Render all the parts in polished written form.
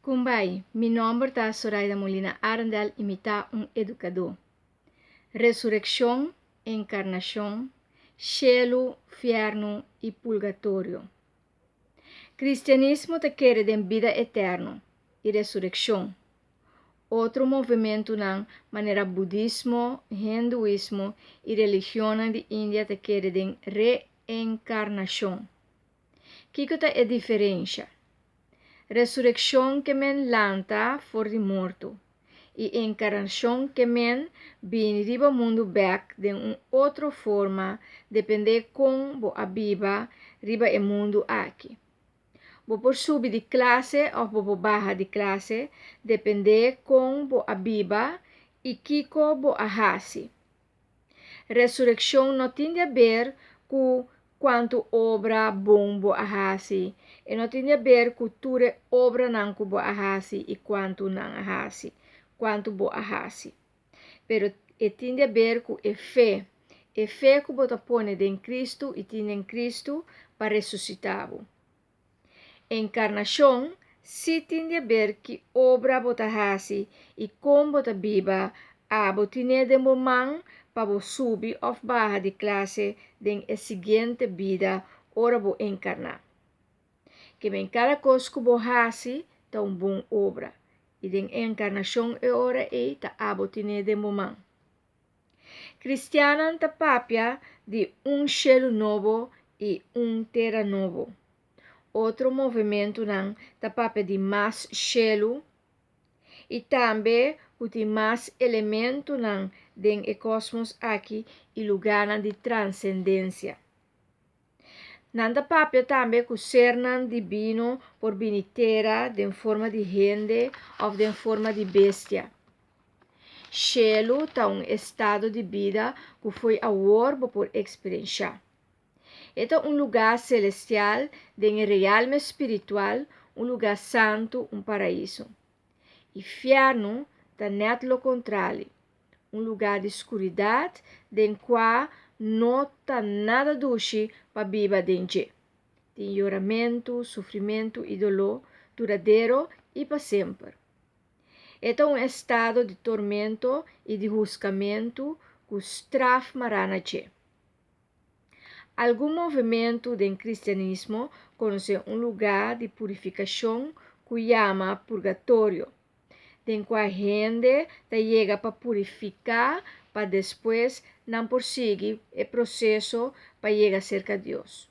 Kumbai, mi nòmber ta Soraida Molina Arendel i mi ta un edukadó. Resurekshon, enkarnashon, shelu, fièrnu i purgatorio. Kristianismo ta kere den bida eterno i resurekshon. Otro movementunan manera budismo, hinduismo i religionnan di India ta kere den reenkarnashon. Kiko ta e diferensha? Resurekshon ke men lanta for di morto i enkarnashon ke men bini riba mundu bèk den un otro forma dependé kon bo a biba riba e mundu aki. Bo por subi di klase òf bo por baha di klase dependé kon bo a biba i kiko bo a hasi. Resurekshon no tin di aber ku kuantu obra bon bo a hasi, e no tin di aber ku tur e obranan ku bo a hasi i kuantu nan a hasi, kuantu bo a hasi. Pero e tin di aber ku e fe, e fe ku bo ta pone den Kristu i tin den Kristu pa resusitá bo. Enkarnashon sí tin di aber ki obra bo ta hasi i kon bo ta biba, abo tin'é den bo man pa bo subi òf baha di klase den e siguiente bida ora bo enkarná. Ke men kada kos ku bo hasi ta un bon obra i den enkarnashon e ora ei ta abo tin'é den bo man. Kristiannan ta papia di un shelu nobo i un tera nobo. Otro movementunan ta papia di mas shelu i tambe ku tin mas elementunan den e kosmos aki i lugánan di transendensia. Nan ta papia tambe ku sernan dibino por bini tera den forma di hende òf den forma di bestia. Shelu ta un estado di bida ku fo'i awor bo por eksperenshá. E ta un lugá selestial den e realme spiritual, un lugá santu, un paraiso. I fièrnu ta nèt lo kontrali, un lugá di skuridat den kua no ta nada dushi pa biba den dje. Tin yoramentu, sufrimentu i doló duradero i pa semper. E ta un estado di tormento i di huskamentu ku straf mará na dje. Algun movementu den kristianismo konosé un lugá di purifikashon ku yama purgatorio, den kua hende ta yega pa purifiká pa despues nan por sigui e proseso pa yega serka Dios.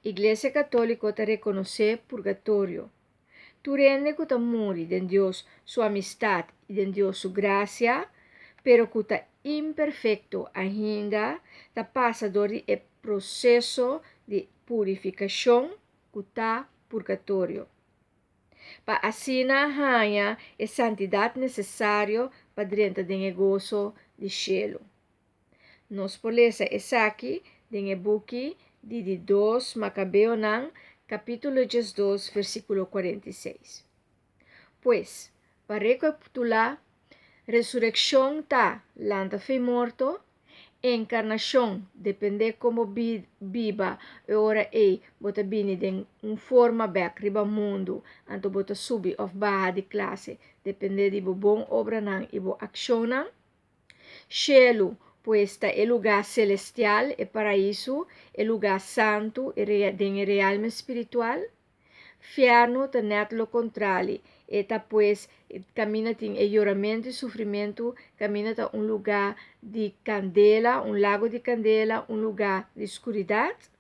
Iglesia Katóliko ta rekonosé purgatorio. Tur hende ku ta muri den Dios su amistat i den Dios su grasia, pero ku ta imperfekto ainda, ta pasa dor di e proseso di purifikashon ku ta purgatorio, pa asina haña e santidat nesesario pa drenta den e goso di shelu. Nos por lesa esaki den e buki di di dos Makabeonan, kapítulo 12, versíkulo 46. Pues, pa rekapitulá, resurekshon ta lanta fei morto, enkarnashon dependé kon bo biba e ora ei bo ta bini den un forma bèk riba mundu, anto bo ta subi òf baha di klase dependé di bo bon obranan i bo akshonnan. Shelu, pues, ta e lugá selestial, e paraiso, e lugá santu, e den e realme spiritual. Fièrnu ta nèt lo kontrali, e ta, pues, kaminda tin e yoramentu i sufrimentu, kaminda ta un lugá di kandela, un lago di kandela, un lugá di skuridat.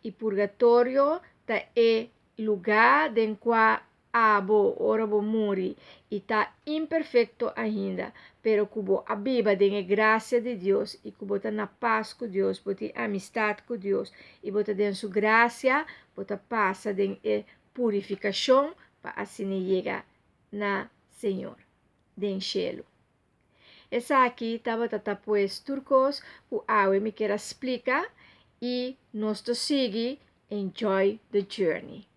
I purgatorio ta e lugá den kua abo ora bo muri i ta imperfekto ainda, pero ku bo a biba den e grasia di Dios i ku bo ta na pas ku Dios, bo tin amistat ku Dios i bo ta den su grasia, bo ta pasa den e purifikashon pa asina yega na Señor den shelu. Esaki tabata ta pues tur kos ku awe mi kier a splika i nos ta sigui enjoy the journey.